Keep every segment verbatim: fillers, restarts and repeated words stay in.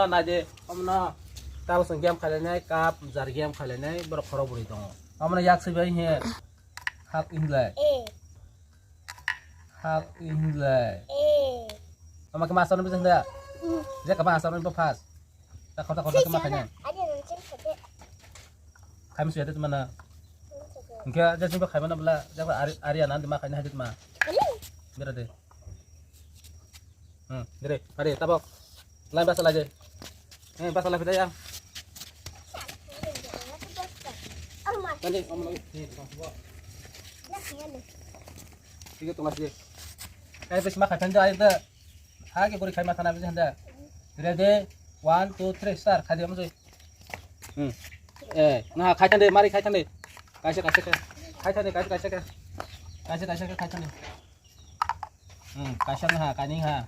Naidi, omono tabuk chwng game khainai, cup jar game khainai, borok khorok bwrwi tongo. Omono yak swibai he hak hinlai. Hak hinlai. Omo khe master no bising da? Je kama master no first. Ta khota khota khe ma khainai. Khaimsu yate tuma na. Hwnkhe je singba khaimano bwla, je ari, ari ana andi ma khaina haidi tuma. Bera de. Hmm, dere, ari, tabok. Lai basa lai de. Eh, basa lai pidai ang. Tadi, ngomong lagi. Nih, tong sebuah. Tiga tong lagi. Eh, bes makan kan jai de. Ha, ke kuri khai makan habis handa. Ready? One, two, three, start. Khai dia masuk. Hmm. Eh, nah, khai tande, mari khai tande. Kaisa, kaisa, kaisa. Khai tande, kaisa, kaisa, kaisa. Kaisa, kaisa, kaisa, khai tande. Hmm, kaisa ha, kaining ha.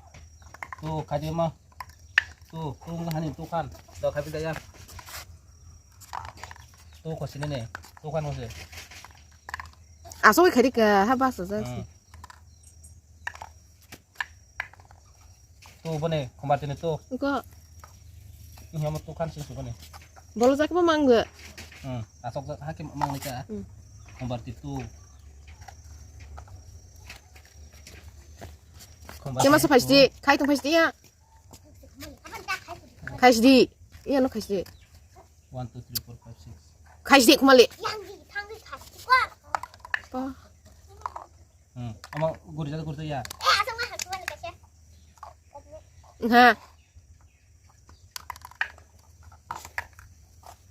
Tu, khai dia ma. Tu, tu, hani, tu khan. Do khai pidai ya. Tu, ko sini ne. Tu khan ko se. Asok khai di ka, ha, bas, bas. Hmm. Tu bone, khumbar tini tu. Ko. Ini hamo tu kan sing tu bone. Bolo jak ma mang ga. Hmm, asok jak hake mang ni ka. Hmm. Khumbar ti tu. Khumbar Kema tini sa phai tu. Sidi, khai tong phai sidi ya. Khai sidi. Iya no khai sidi. One, two, three, four, five, six. Khai sidi khumali. Pa. Hmm. Ama guri jada guri ya. Ha.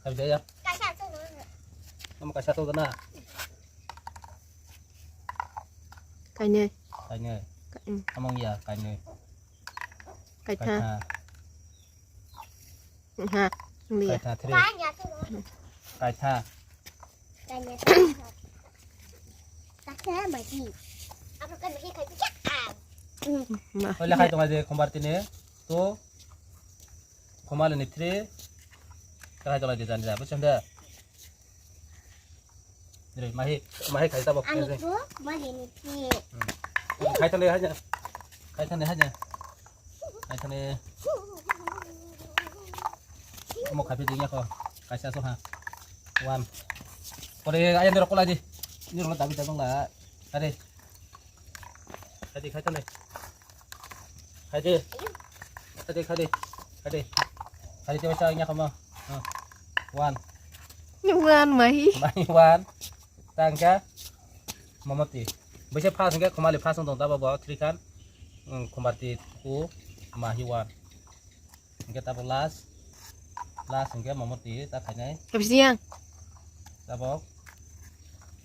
Kaisa ya. Ama kaisa to na. Kaine. Kaine. Ka-, hmm. Amang ya kaine. Kaitha. Kaitha. Ha, ndia. Kaitha three. Kaitha. Ma. Oile khai tonga je khumbar tini. To. Khumali ni three. Khai tonga je jani ja. Bucham da. Dre, mahi, mahi khai tabok. Ani ko, mahi ni three. Hmm. Khai tani haja. Khai tani haja. Aitani. Mo khapi ding ya ko. Kaisa so ha. One. Kore ayam dero kolai di. Ini rolo dabi dabang la. Are. Khai di, khai tani. Khai di. Khai di, khai di. Khai di. Khai di, tiba sa ya ko mo. Ha. One. One mahi. Mahi one. Tangka. Mamati. Bisa first hingke khumali first tong tabo bo three khan. Hmm, khumbar ti ku mahi one. Hingke tabok last. Last hingke mamati ta khainai. Habis yang. Tabok.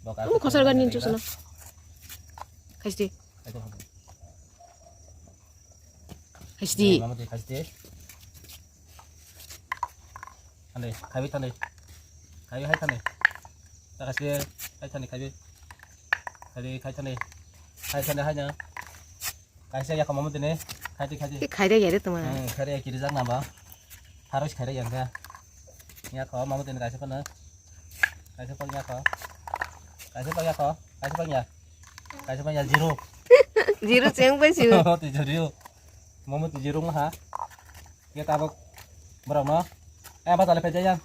Bok Kamu aku khosar khainai gani khainai chusana. Khaisi. Khaisi. Khaisi. Mamati khaisi. Thani, khaibi thani. Khaibi hai thani. Ta khaisi hai thani khaibi. Khaibi khai thani. Khai thani hai na. Kaisa ya khamama tene, khaidi, khaidi. Khaide ya de tuma. Hmm, khaide ya kiri jak namba. Haros khaide ya kha. Ya khamama tene kaisa pana. Kaisa pana ya kha. Kaisa pana ya kha. Kaisa pana ya. Kaisa pana ya zero. Zero cheng pai si. Ti zero. Mama ti zero ha. Ya tabok. Borok no. Eh, basa le pejayang.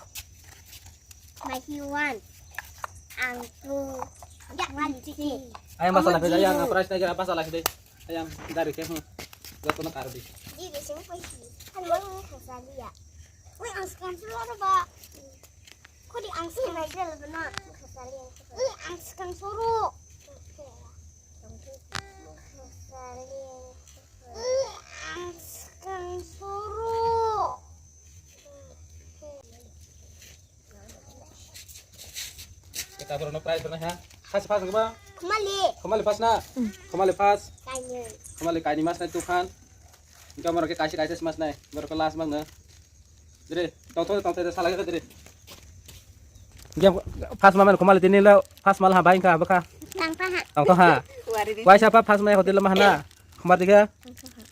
Maki one. Ang two. Ya, one, three. Ayang basa la pejayang, price na jara basa la pejay. Ayang dari ke hmm. Joto na karo di. Di di sini pun sih. Kan mau ni kasali ya. Wih, ang sekarang suruh apa, Pak? Kok di ang sih naik jalan benar? Kasali yang. Wih, ang sekarang suruh. Kasali. Wih, ang sekarang suruh. Kita borok no prize rwna ha. Khasi first nangkhe ba? Khumali. Khumali first na? Hmm. Khumali first. Kainwi. Khumali kainwi mas nai tukhan. Engka borok khe kaisa kaisa mas nai. Borok khe last mang no. Dire, tong tong tong tong sala khe dire. Engka first ma man khumali tini lo first mal ha bai engka bwkha. Tang pa ha. Tong tong ha. Wari di. Waisa pa first mai hotel ma hana. Khumar dikha. Tang pa ha.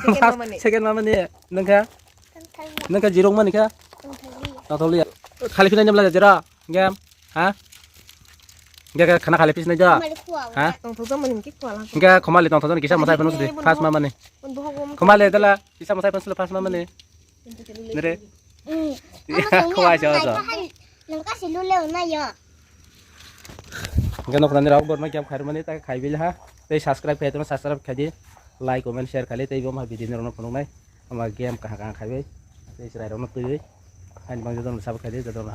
Second ma mani. First, second ma mani. Nengkha? Nengkha jirok mani kha? Nengkha liya. Khali phina nyamla jera. Game. Ha? Ge ge khana khali phis nai ja. Khumali khua. Ha? Tongthok jang mani ki khua lang. Ge khumali tongthok jang kisa masai phano sidi. First ma mani. Khumali dala kisa masai phano sidi first ma mani. Nere. Khwai sa sa. Nang kasi lule na yo. Hingke nokna ni rok borma kiam khairmani ta khaibil ha. Tei subscribe khai tono subscribe khai di. Like, comment, share khai di. Tei bo ma video ni rok no phunuknai. Ama game kaha kaha khaibai. Tei chwrai rok no twiwi. Ani bang jodon subscribe khai di, jodon